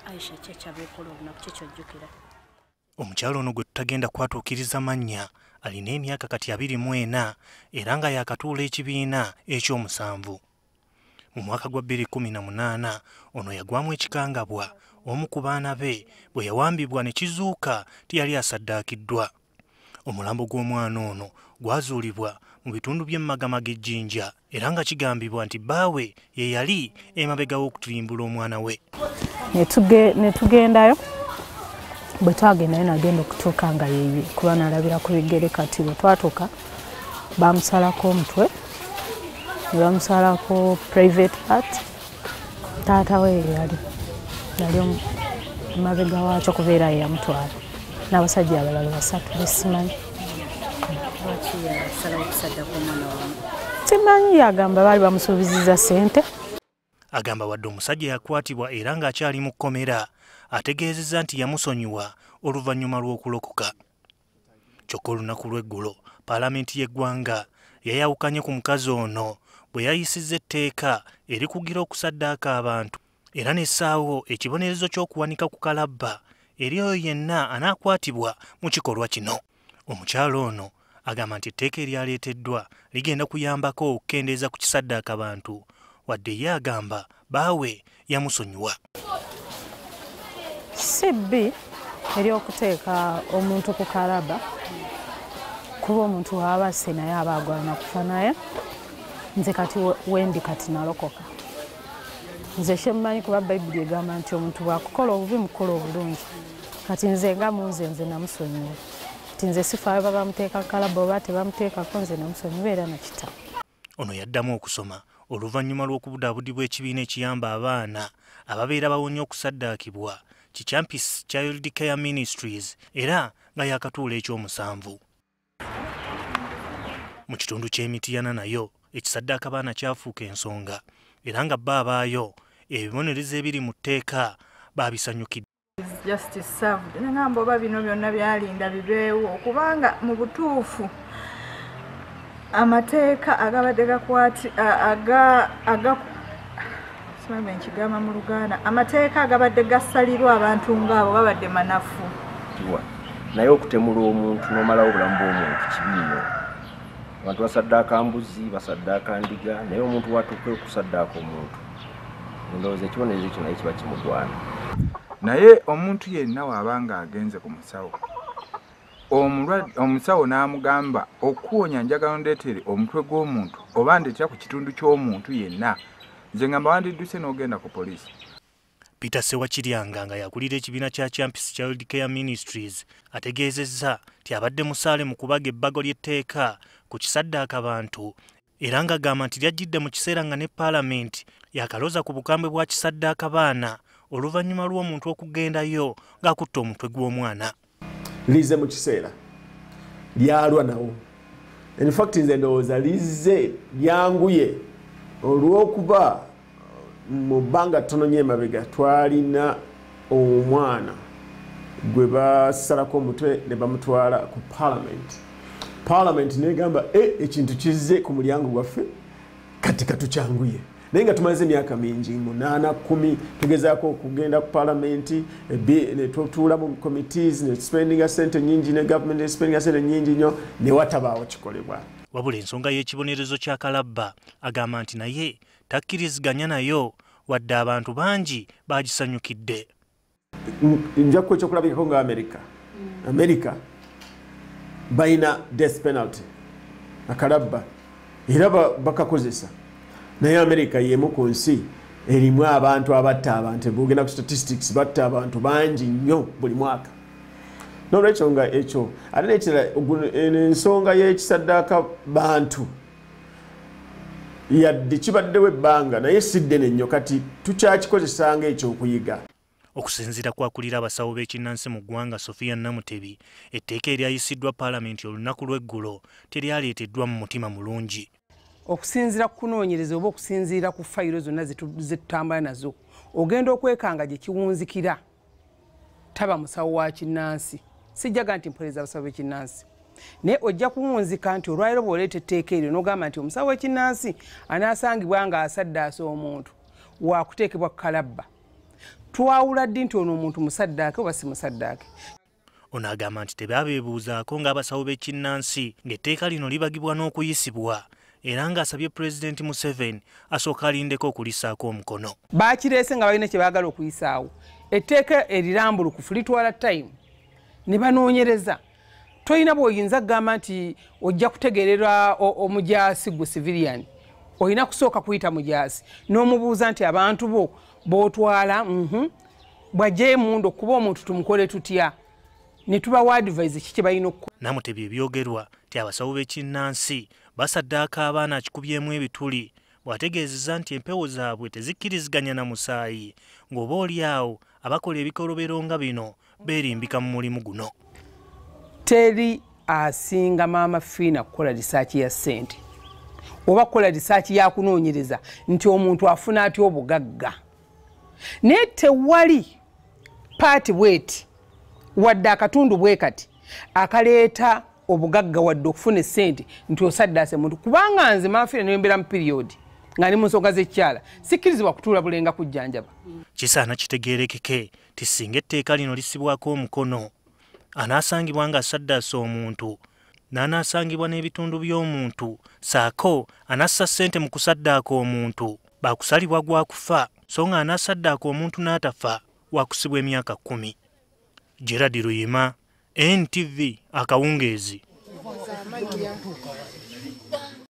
Aisha kyekyabeekola olunaku kyekyojjukira. Omukyalo ono gwe tutagenda kwatuukiriza mannya alina emyaka kati 24 era nga yakatuula ekibiina ekyomusanvu. Mu mwaka gwa 2018 ono yagwamu ekikangabwa omu ku baana be bwe yawambibwa ne kizuuka tiyali asaddaakiddwa. Omulambo gw'omwana ono gwazuulibwa mu bitundu by'emmagamaga ejjinja era nga kigambibwa nti bbaawe ye yali emabega w'okutirimbula omwana we. Ne tugendayo, bwe twagendayo nagenda okutuuka nga yeye kuba nalabira ku bigere. Kati bwe twatuuka bamusalako omutwe ne bamusalako private part. Taata we yali emabega waakyo kubeera ye yamutwala n'abasajja abalala basatu besimanyi. Simanyi, yagamba baali bamusuubizizza ssente. Agamba wadde omusajja yakwatibwa era ng'akyali mu kkomera, ategeezezza nti yamusonyiwa oluvannyuma lw'okulokoka. Kyokka olunaku lw'eggulo paalamenti y'eggwanga yayawukanye ku mukazi ono bwe yayisizza etteeka erikugira okusaddaaka abantu era n'essaawo ekibonerezo ky'okuwanika ku kalabba eri oyo yenna anaakwatibwa mu kikolwa kino. Omukyalo ono agamba nti etteeka eryaleeteddwa ligenda kuyambako okukendeeza ku kisaddaaka bantu, wadde ye agamba baawe yamusonyiwa. Si bbi ery'okuteeka omuntu ku kalaba kuba omuntu waaba asse naye aba agwana kufa, naye nze kati wendi kati nalokoka. Nze kyemmanyi kuba Bayibuli egamba nti omuntu bw'akukola obubi mukola obulungi. Kati nze nga mu nze namusonyiwa. Kati nze sifaayo babamuteeka ku kalaba oba tebamuteekako, nze namusonyiwa era nakita. Ono yaddamu okusoma oluvannyuma lw'okubudaabudibwa ekibiina ekiyamba abaana ababeera bawonye okusaddaakibwa ki Champis Child Care Ministries era nga yakatuula ekyomusanvu. Mu kitundu ky'Emitiyana nayo ekisaddaaka baana kyafuuka ensonga era nga bba abaayo ebibonerezo ebiri mu tteeka baabisanyukidde. Justice served. Ngamba oba bino byonna byalinda bibeewo kubanga mu butuufu amateeka agabadde gakwati aga simanyi nkigamba mu Luganda, amateeka agabadde gasalirwa abantu ng'abo babadde manafu. Naye okutemula omuntu n'omalawo obulamu bw'omuntu kibi nnyo. Abantu basaddaaka mbuzi, basaddaaka ndiga, naye omuntu watuuka okusaddaaka omuntu ndowooza ekibonerezo ekyo naye kiba kimugwana. Naye omuntu yenna w'abanga agenze ku musawo, omusawo n'amugamba okuwonya njagala ndeetere omutwe gw'omuntu oba ndeetera ku kitundu ky'omuntu yenna, nze ngamba wandidduse n'ogenda ku poliisi. Peter Ssewakiryanga nga yakulira ekibiina kya Champis Child Care Ministries ategeezezza nti abadde musaale mu kubaga ebbago ly'etteeka ku kisaddaaka bantu era ng'agamba nti lyajjidde mu kiseera nga ne paalamenti yakaloza ku bukambwe bwa kisaddaaka baana oluvannyuma lw'omuntu okugendayo ng'akutta omutwe gw'omwana. Lize mu kiseera lyalwa nawo. In fact nze ndowooza lize lyanguye olw'okuba mu bbanga ttono nnyo emabega twalina omwana gwe basalako omutwe ne bamutwala ku parliament. Parliament negamba ekintu kizze ku mulyango gwaffe kati katukyanguye. Naye nga tumaze emyaka mingi 8 10 tugezaako okugenda ku parliament, ne tutuula mu committees, ne spendinga sente nyingi, ne government spendinga sente nyingi nnyo ne watabaawo kikolebwa. Wabula ensonga y'ekibonerezo kya kalabba agamba nti naye takkiriziganya nayo wadde abantu bangi bagisanyukidde. Nja kuwa ekyokulabirako nga America. America balina death penalty akalabba era bakakozesa. Naye America y'emu ku nsi erimu abantu abatta abantu, bw'ogenda ku statistics batta abantu bangi nnyo buli mwaka. N'olwekyo nga ekyo ate n'ekirala ensonga y'ekisaddaaka bantu yadde kibaddewo ebbanga naye si ddene nnyo, kati tukyakikozesanga ekyokuyiga. Okusinziira kwakulira abasawo b'ekinnansi mu ggwanga Sophia Namutebi, etteeka eryayisiddwa paalamenti olunaku lw'eggulo teryaleeteddwa mu mutima mulungi. Okusinziira ku kunoonyereza oba okusinziira ku fayiro zonna zetutambula nazo, ogenda okwekanga gye kiwunzikira taba musawo wa kinnansi. Sijjaga nti mpolereza abasawo b'ekinnansi, naye ojja kuwunzika nti olwaleero bw'oleeta etteeka eryo n'ogamba nti omusawo w'ekinnansi anaasangibwa ng'asaddaasa omuntu waakuteekebwa ku kalabba. Twawula ddi nti ono omuntu musaddaake oba si musaddaake? Ono agamba nti tebabeebuuzaako ng'abasawo b'ekinnansi ng'etteeka lino libagibwa n'okuyisibwa, era ng'asabye Pulezidenti Museveni asooka alindeko okulissaako omukono. Bakireese nga balina kye baagala okuyisaawo. Etteeka erirambulukufu litwala time ne banoonyereza. Tolina bw'oyinza kugamba nti ojja kutegeerera omujaasi gwe civilian, olina kusooka kuyita mujaasi n'omubuuza nti abantu bo b'otwala bw'ajjayo emmundu okuba omuntu tumukole tutya, ne tubawa advice ki kye balina okukola. Namutebi ebyogerwa nti abasawo b'ekinnansi basaddaaka abaana akikubyemu ebituli, bw'ategeezezza nti empewo zaabwe tezikkiriziganya na musaayi, ng'oba oli awo abakola ebikolobero nga bino beerimbika mu mulimu guno. Teri asinga Maama Fiina kukola risaaki ya ssente oba kukola risaaki ya kunoonyereza nti omuntu afuna atya obugagga, naye tewali paati bweti wadde akatundu bwe kati akaleeta obugagga wadde okufuna essente nti osaddaase muntu. Kubanga nze Maama Fiina nembera mu piriyodi nga ndi mu nsonga z'ekikyala, sikkirizibwa kutuula bulenga kujjanjaba. Kisaana kitegeerekeke nti singa etteeka lino lissibwako omukono, anaasangibwa ng'asaddaase omuntu n'anaasangibwa n'ebitundu by'omuntu ssaako anassa ssente mu kusaddaaka omuntu baakusalibwa gwa kufa, so nga anaasaddaaka omuntu n'atafa waakusibwa emyaka 10. Gerard Ruyima, NTV, akawungeezi.